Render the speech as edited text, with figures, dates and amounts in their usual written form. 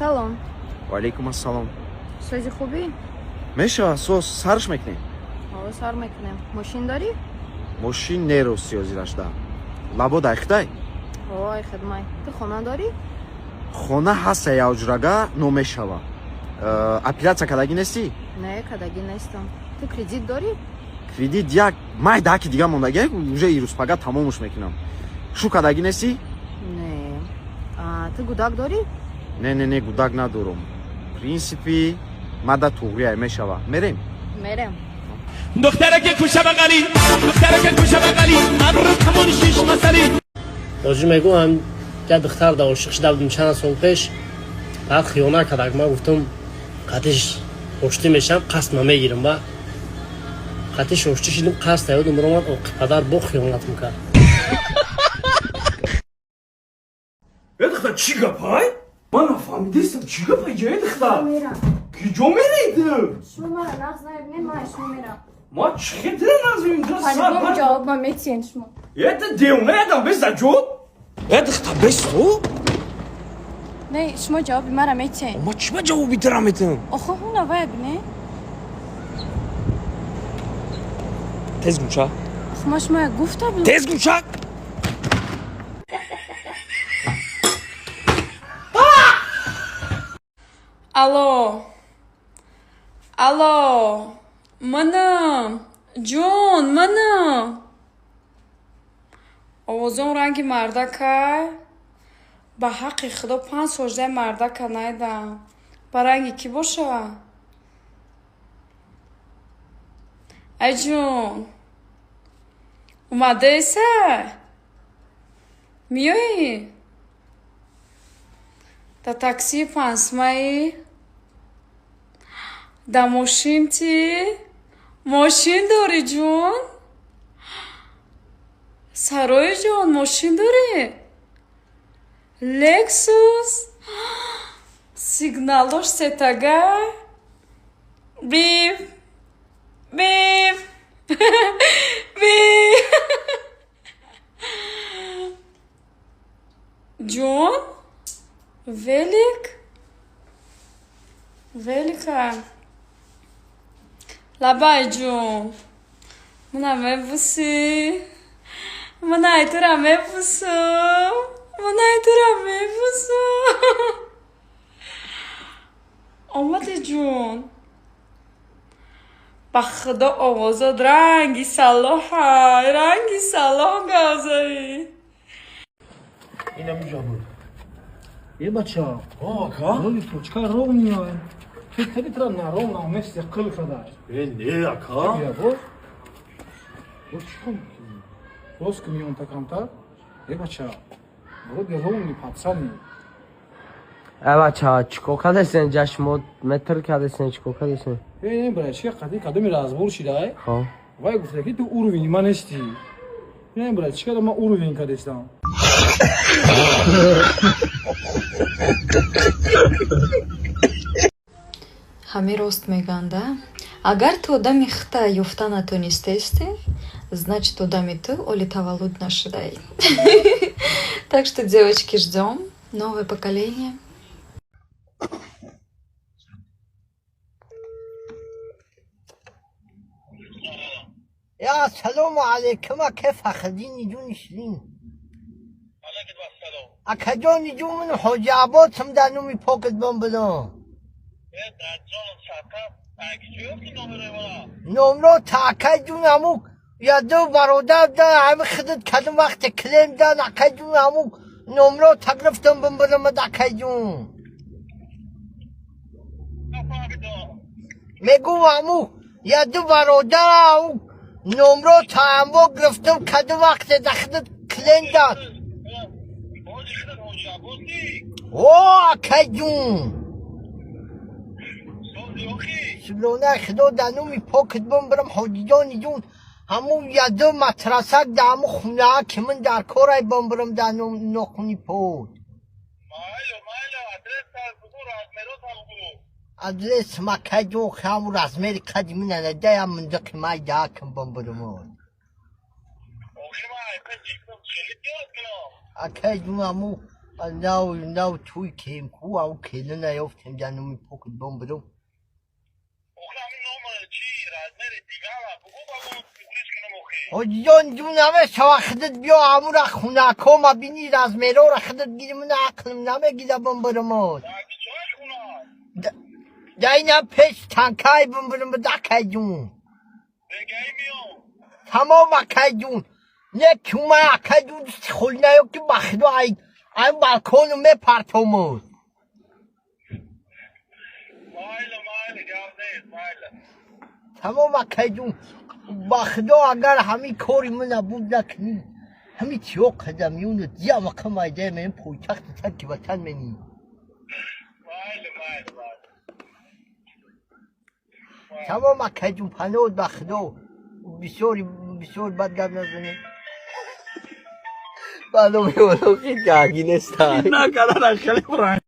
Салом. Ва алайкум ассалом. Сози хубӣ? Мешава, соз сарш мекунем. Ҳо, сар мекунем. Мошин дорӣ? Мошин нерости ҳозирашда. Лабо дайхтай? Ҳо, ай хидмай. Ту хона дорӣ? Хона ҳаста, яуҷрага номешава. Апелляция кардагӣ нестӣ? Не, кардагӣ нестам. Ту кредит дорӣ? Кредит як май даки дига мондагӣ, уже ирӯз пага тамомуш мекунам. Шу кардагӣ нестӣ? Не. Ту гудак дорӣ? Не, не, не, гудак надорам. Принсипи мада туғрия мешава. Мерем? Мерем. духтараки кӯча бағалӣ, духтараки кӯча бағалӣ, абру камони шиш масалӣ. Ҳоҷӣ мегӯям, як духтар да ошиқ шуда будем чанд сол пеш, баъд хиёнат кардак. Ман гуфтам, қатиш оштӣ мешавам, қасдма мегирам. Ба қатиш оштӣ шидим, қасд ёдам омад, оқи падар бо хиёнатм кард. Э, духтар, чӣ гапай? Ман нафаҳмидистам, чӣ гапай ҷа, э, духтар? Ки ҷо мерӣ ту? Шумо мара нағз наебинед, ман шумо мерам. Ма чӣ хел тира нағз По-любому ҷавоб ма метиҳен шумо. Э, ту девона ядам, бес даҷод. Э, духтар, бес ту. Не, шумо ҷавоби мара метиҳен. Ма чӣ ба ҷавоби тира метиҳам? Охо, ҳуна вая бинед. Тез гумша. Охо, ма шумо як гуфта будам. Тез гумша. Алло, алло, манам, ҷон, манам. Овозон ранги мардакай. Ба ҳаққи худо, 5 сол шудай мардака найдам. Ба ранги кӣ боша? Ай ҷон, омадаеса? Миёӣ? Дар таксии пансмаӣ? Дар мошин тӣ? Мошин дорӣ, ҷон? Сарои ҷон, мошин дорӣ? Лексус? Сигналош сетага? Биф, биф, биф. Ҷон, велик, велика. Лабай, ҷон, мана мебусӣ, мана айтура мебусам, мана айтура мебусам. Омади, ҷон? Ба худо, овозот ранги салоҳай, ранги салоҳ гавзаӣ. Инам ҷо буд. Е, бача, Ака? Роли точка ровная. Ты тра на ровном месте қил кадай. Э, не, ака. Я боз. Боз чӣ кор мекунӣ? Боз ки миён такамтар? Е, бача, вроде ровный пацани. Э, бача, чикор кардесен? Ҷа шумо метр кардесен, чикор кардесен? Э, не, брат, чӣ қади кадоми разбор шидай? Хоб. Вай гуфта ки ту уровень ма нести. Не, брат, чӣ кардам, ман уровень кардестам. Ҳамин рост мегӯянд, агар ту одами хита ёфта натонистаисти, значит, одами ту оли таваллуд нашудаи. Так что, девочки, ждем новое поколение. Я салому алейкум, ака Фахриддини ҷуни ширин. Акаҷони ҷун, ман Ҳоҷи Аббосам, дар номи покат бомбилам. Номро та, акай ҷун, ҳаму яду бародар да ҳами хидат кадом вақте клем дан, акай ҷун, ҳаму номро та гирифтам бимбиламад, акай ҷун. Мегӯм, ҳаму яду бародар ҳаму номро та амво гирифтам, кадом вақте да хидат клем дад. О, акай ҷун. Субҳонаи худо, дар номи покат бимбирам, ҳоҷиҷони ҷун, ҳамун яду матрасак дар ҳамун хунаа ки ман дар корай бимбирам дар нохуни пот. Адрес макай ҷун, ҳамун размери қади ман анада ям мундақи май даакам бимбирам. Акай ҷун, ҳамун Нав нав туй кем ку ав келин наёфтем, дар номи покат бом бирам. Ҳоҷиҷон ҷун, намешава, худат биё, амура хунакома бини, размерора худат гири, ман ақлм намегира бом бирамод. Да инам пеш танкай бом бирам, дакай ҷун. Тамом, акай ҷун. Не кума, акай ҷун, холи наё ки ба худо ай ай балкону мепартомуд. Тамом, акай ҷун. Ба худо, агар ҳамин кори мана буд накунӣ, ҳамин тиё қадамиёну диамақа майдая менем, пойтахти тарки ватан менӣ. Тамом, акай ҷун, паноҳ ба худо. Бисёри бисёр бад гап назанем. Баъдо меоло, хит гаги нестай. Накарда хеле.